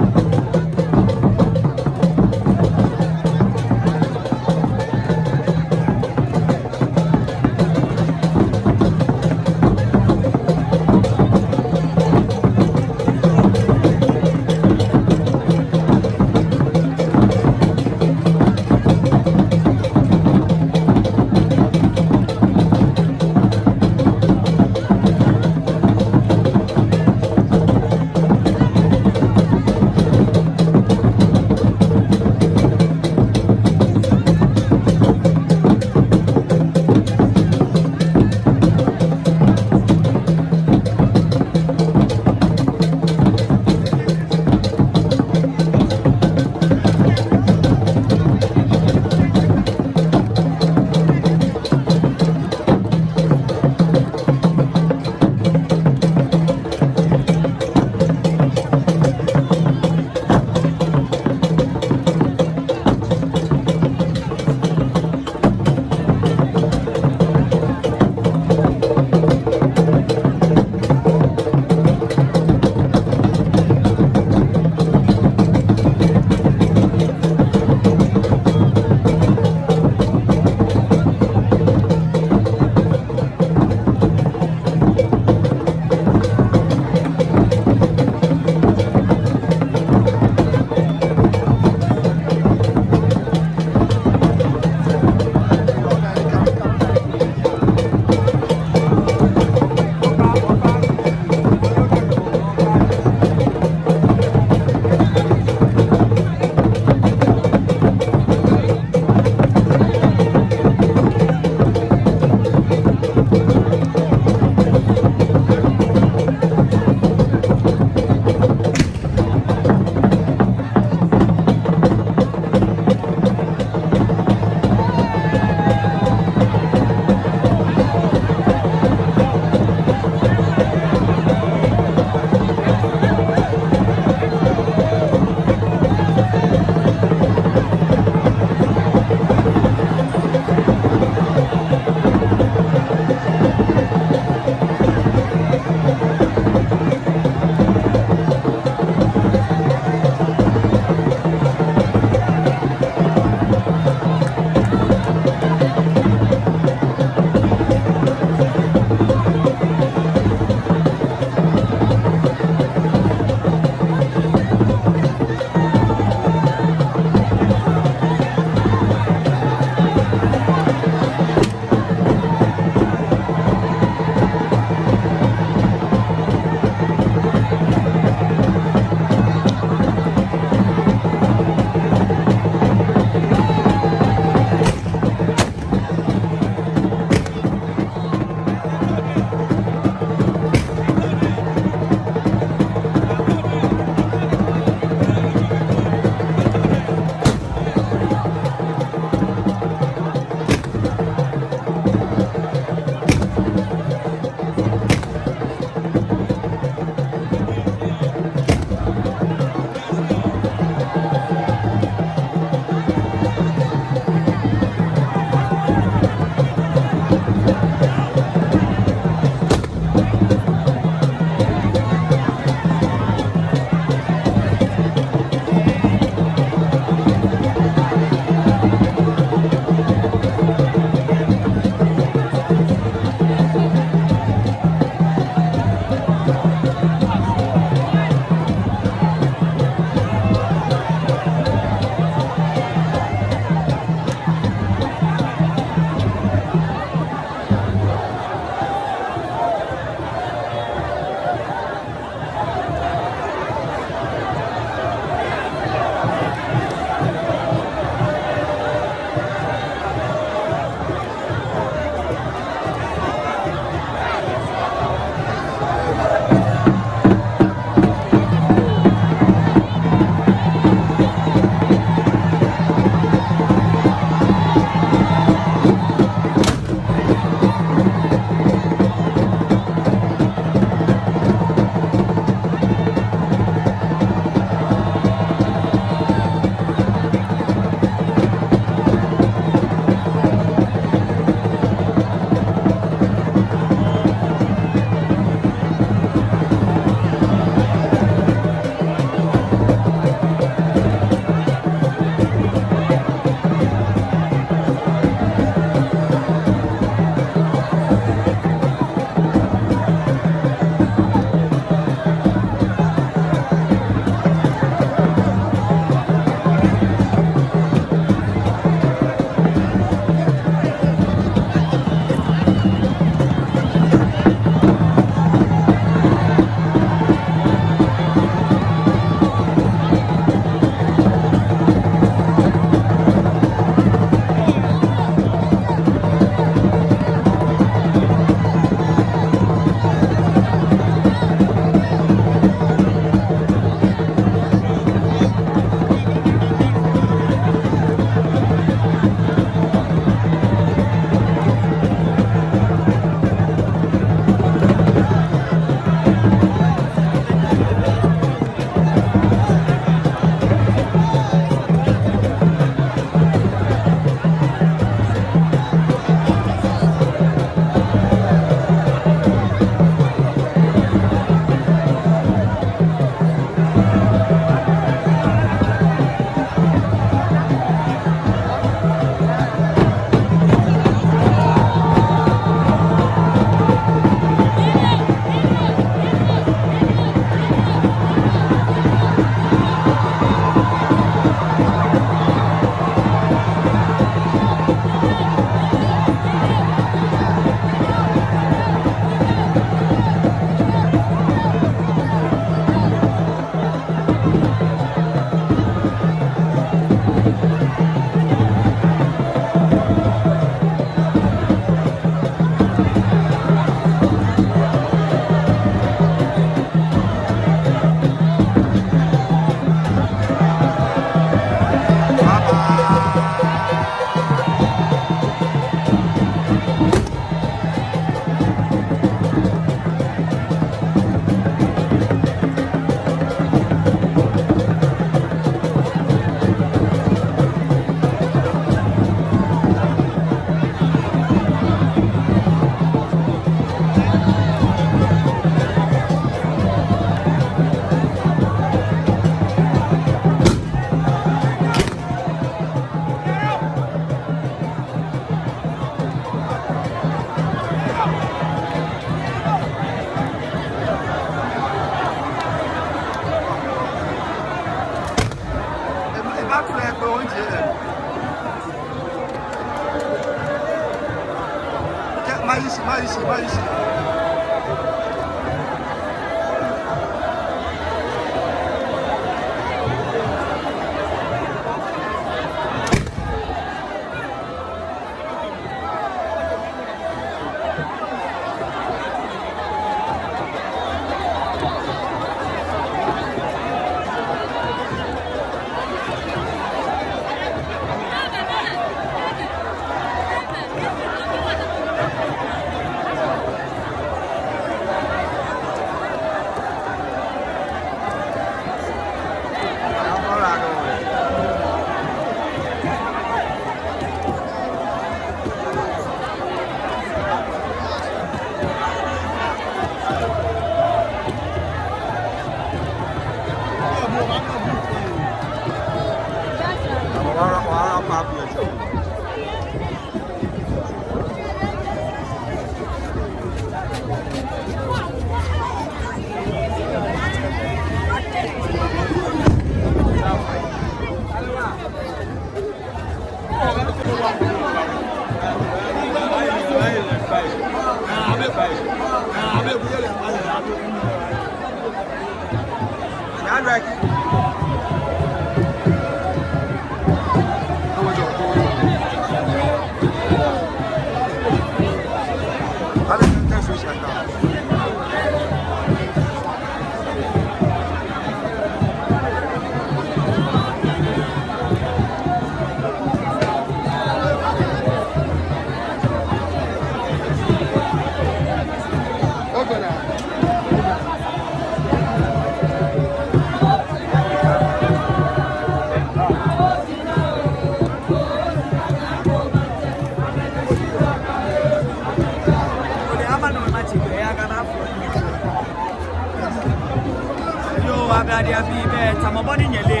Yoo, ablade abii, bɛ tamɔ bɔ ni nyɛle lɛ,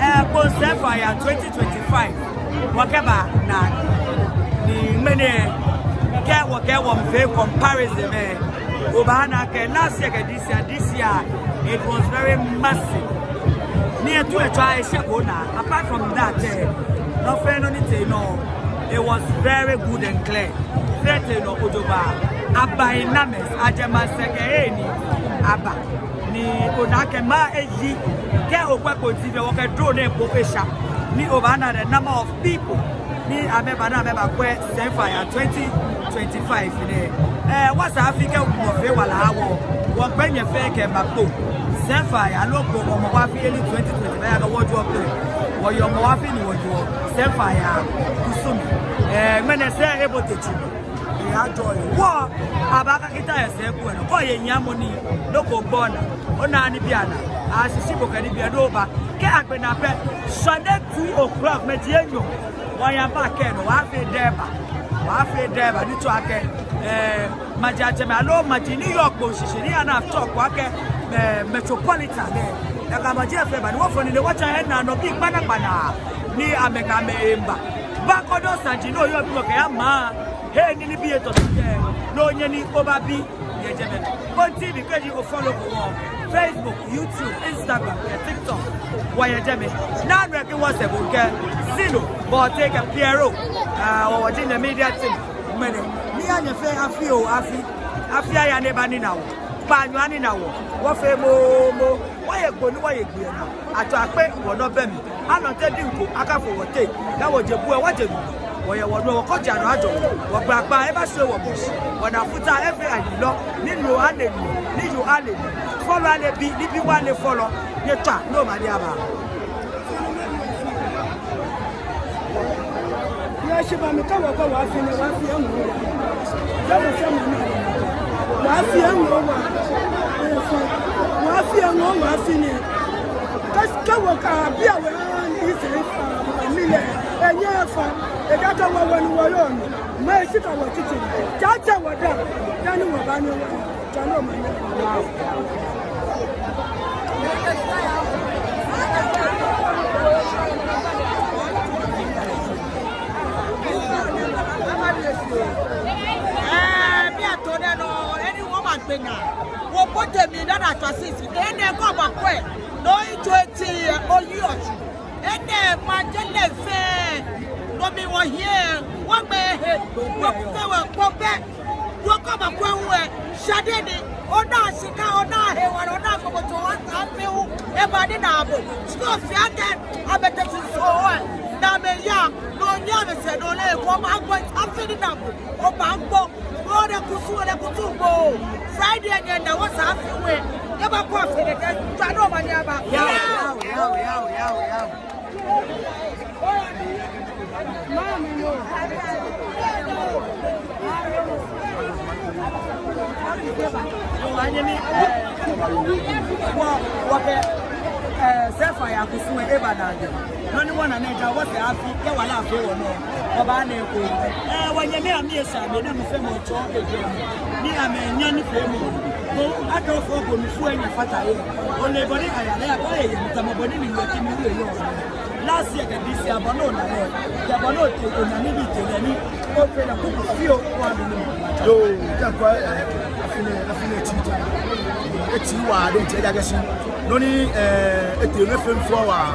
eh, Kpone Sɛŋfaya twenty twenty-five, wɔkɛba naa ni ŋmɛnɛ kɛ wɔkɛ wɔmiifee comparison lɛ, obaana akɛ last year kɛ this year, this year it was very massive. Ni etu etswa eshɛ ko naa. Apart from that, eh, nɔ fɛɛ nɔ ni tee nɔ, it was very good and clear. Fɛɛ tee nɔ jogbaŋŋ. Aba in numbers, ajɛ maŋsɛɛ kɛ hei ni aba. Ni ona akɛ maŋ eyi. Kɛ okwɛ Kpone T V, wɔkɛ drone lɛ kpo esha. Ni obaana the number of people ni amɛba ni amɛbakwɛ Sɛŋfaya twenty twenty-five nɛɛ. Eh, wɔsɛɛ afi kɛ mɔ fɛɛ wala wɔ. Wɔkpɛ nyɛ fɛɛ kɛ ba kpo. Sɛŋfaya loo kpo Hɔmɔwɔ afi yeli twenty twenty-five, akɛ wɔjɔɔ kpo. Wɔyɛ Hɔmɔwɔ afi ni wɔjɔɔ. Sɛŋfaya kusum. Eh, ŋmɛnɛ sɛɛ ebote tsu. Eyajɔɔ wɔ. Aba ka kita yɛ sɛɛ ku enɔ. Kɔ ye nyamɔ ni. Nɔ ko gbɔ naa. Ona nibii anaa. Ashishi bo kɛ nibii anaa oba. Kɛ agbe naa pɛ. Shwane two o'clock, mɛji enyɔ. Wɔyaba kɛ nɔ, wɔfee deba. Wɔfee deba, ni tsɔɔ akɛ, eh, maji atsɛmɛi aloo maji ni yɔɔ Kpone shishi, ni ana tsɔɔ Kpone akɛ, eh, metropolitan lɛ. Nakai maji lɛ fɛɛ ba, ni wɔfɔ nine wɔtsa he naa nɔ bii kpanaa kpanaa, ni amɛkɛ amɛhe miiba. Ba kɔdɔ saji ni oyɔɔ bi wɔkɛya maŋ, he ni nibii etɔ tɔ kɛ, ni onyɛ ni oba bi. Yɛ jɛmɛ. Kpone T V kɛ ji o follow wɔ Facebook, YouTube, Instagram, kɛ TikTok. Wɔyɛ jɛmɛ. Naa nɔ kɛ WhatsApp kɛ Silo, Bɔte kɛ Piero. Ah, wɔ, wɔji nyɛ media team. Ŋmɛnɛ. Ni anyɛ fɛɛ afi oo afi. Afi aya ni eba nina wɔ. Kpaanyɔ anina wɔ. Wɔfee moomo. Wɔye gbo ni wɔye gbi naa. Atsɔ akpe wɔnɔ bɛ mli. Anɔtɛ diŋ ko akafo wɔteŋ, ni wɔje bu lɛ wɔje nu. Wɔyɛ wɔnu, wɔkɔji anɔ ajɔ. Wɔgbla kpaa, eba shwie wɔmɔ shi. Wɔna futa, efee ayilɔ. Ni nuu ale nuu, ni yoo ale nuu. Fɔlɔ ale bi, ni bi wa ale fɔlɔ. Nyɛtswaa, ni omanye aba. Yɛ shi ba mi ka wɔ kɔ wɔ afi nɛɛ, wɔ afi eŋɔɔ wɔ. Yɛ wɔ sɛ mɔ naa. Wɔ afi eŋɔɔ wɔ. Wɔ afi eŋɔɔ wɔ afi nɛɛ. Kɛ, kɛ wɔka biɛ wɔ ni sɛɛ fa, mi lɛ, enyɛ fa, eka kɛ wɔ wɔ ni wɔyɔɔ nɛɛ, mɛi shi ka wɔ titi, tsatsa wɔ daa, dani wɔbaanyɛ wɔ, tswa ni omanye. Ɛɛ, biɛ to nɛɛ nɔ, eni wɔmagbe naa, wɔbote mli dani atswa sisi, enɛ kɔ bakwɛ. No itsɔ eti, oyi otsɔ. Enɛ maje lɛ fɛɛ. No mli wɔhiɛ, wɔgbɛ he. Wɔkufɛ wɔkpɔ bɛ. Wɔkɔ ba kwɛ wɛ, shade ni, ona shika, ona hewalɛ, ona gbogbo too, wɔsɛɛ afi hu, eba ni na bo. Shika ofi akɛ, abɛtɛ shi so wɛ, na amɛya, no nya amɛsɛɛ, no lɛ, wɔbaagbɔ, afi ni na bo, wɔbaagbɔ, wɔle kusum, wɔle kusum gbɔ. Friday nyɛ na wɔsɛɛ afi wɛ, eba kɔ afi nɛkɛ, tswa ni omanye aba. Yao, yao, yao, yao, yao, yao. Anyɛmi, wɔ, wɔkɛ, eh, sɛɛ faya kusum eba naagbee. Nɔ ni wɔna nɛɛ ja wɔsɛɛ afi, kɛ wala afee wɔnɔ, wɔbaana eko. Eh, wɔnyɛmi amli esa amɛ, ni nɔ fɛɛ nɔ tsɔ eje. Ni amɛnya nifeemɔ. Bo, akɛ ofɔ bo nifeemɔ nyɛ fata he. Ole bɔ ni aya lɛ, aya bɔ he, tamɔ bɔ ni mi yɛ ki mi yɛ yɔ. Last year kɛ this year, bɔ ni ona lɛ, kɛ bɔ ni otee, ona nibii tee lɛ ni ofee lɛ kuku fioo, wa mi ni. Yoo, kɛ kwɛ, eh, afi nɛɛ, afi nɛɛ etsĩ ja. Etsĩ waa, diɛŋtsɛ ejaakɛ shi nɔ ni, eh, etee nɔ fɛɛ fɛɛ waa.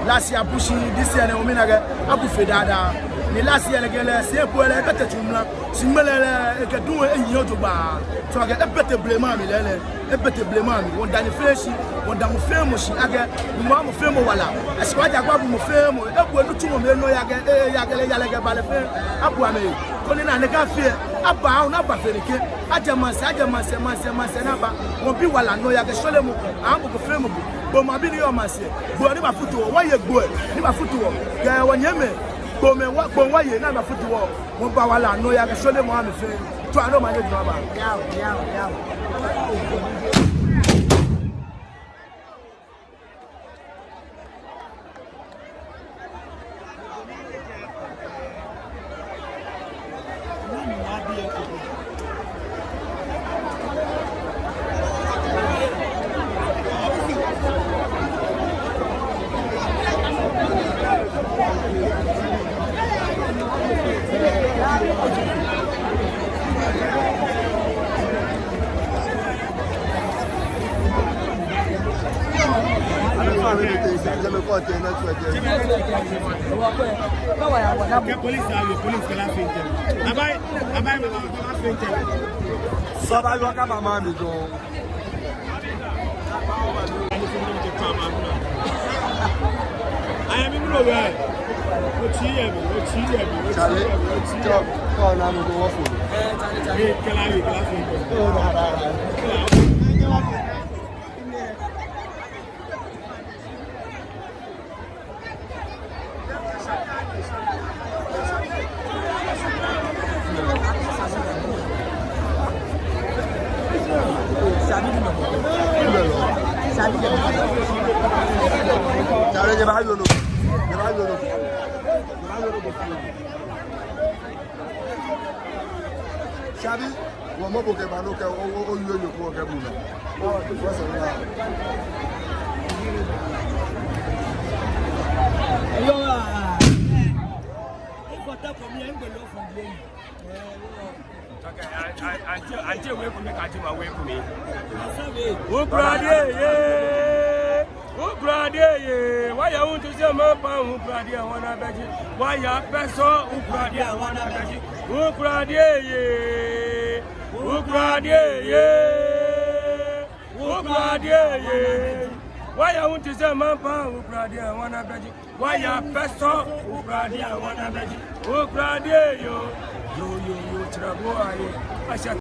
Last year abu shi, this year nɛɛ, omli na akɛ abu fe daa daa. Ni last year lɛ kɛ lɛ, shi ebo lɛ, ebɛtɛ tsu mla. Shi ŋmɛnɛ lɛ, ekɛ duŋ eyiɔ jogbaŋŋ. Tsɔɔ akɛ ebɛtɛ blema mli lɛɛlɛŋ. Ebɛtɛ blema mli, wɔmiida nyɛ fɛɛ shi, wɔmiida mɔ fɛɛ mɔ shi akɛ, Nyɔŋmɔ aha mɔ fɛɛ mɔ wala, eshi wa ja kpa bu mɔ fɛɛ mɔ, ebu enitsumɔ mli nɔ ya kɛ, eh, ya kɛ lɛ, ya lɛ kɛ ba lɛ fɛɛ, abu amɛ, koni na nɛkɛ afi, aba, ona aba fɛɛ nɛkɛ, ajɛ maŋsɛɛ, ajɛ maŋsɛɛ, maŋsɛɛ, maŋsɛɛ ni aba, wɔmiibi wala nɔ ya kɛ shweremɔ, aha mɔ ko fɛɛ mɔ ko, gbɔmɔ bi ni yɔɔ maŋsɛɛ, gbɔmɔ ni baafutu wɔ, wɔyɛ gbɔmɔ ni baafutu wɔ, kɛ wɔnyɛmimɛi, gbɔmɔ wɔ, gbɔmɔ wɔyɛ ni baafutu wɔ, wɔmiiba wala nɔ ya kɛ shweremɔ aha amɛ fɛɛ. Tswa ni omanye aba. Yao, yao, yao. Police ayo, police kɛ lɛ afee ntɛm. Abaye, abaye, mama, mama, afee ntɛm. Sɔba yɔ kɛ mama mi dɔŋŋ. Ayɛ mi mlo wɛ. Otsi yɛ mi, otsi yɛ mi, otsi yɛ mi, otsi yɛ mi. Kɛ ona mi ko wɔ fo. Ee, kɛ lɛ aye, kɛ lɛ afee. Shabi, wɔ mɔ ko kɛ ba nɔ kɛ o, o, o, yo, yo, ko kɛ bu na. Yo, ah. If I talk for me, I'm gonna love for you. Okay, I, I, I, I, I wait for me, I wait for me. Ukradia, yeah. Ukradia, yeah. Why you want to say, man, Ukradia, wanna bet you? Why you bet so? Ukradia, wanna bet you? Ukradia, yeah. Ukradia, yeah. Ukradia, yeah. Why you want to say, man, Ukradia, wanna bet you? Why you bet so? Ukradia, wanna bet you? Ukradia, yo. Yo, yo, yo, trouble, aye. I said,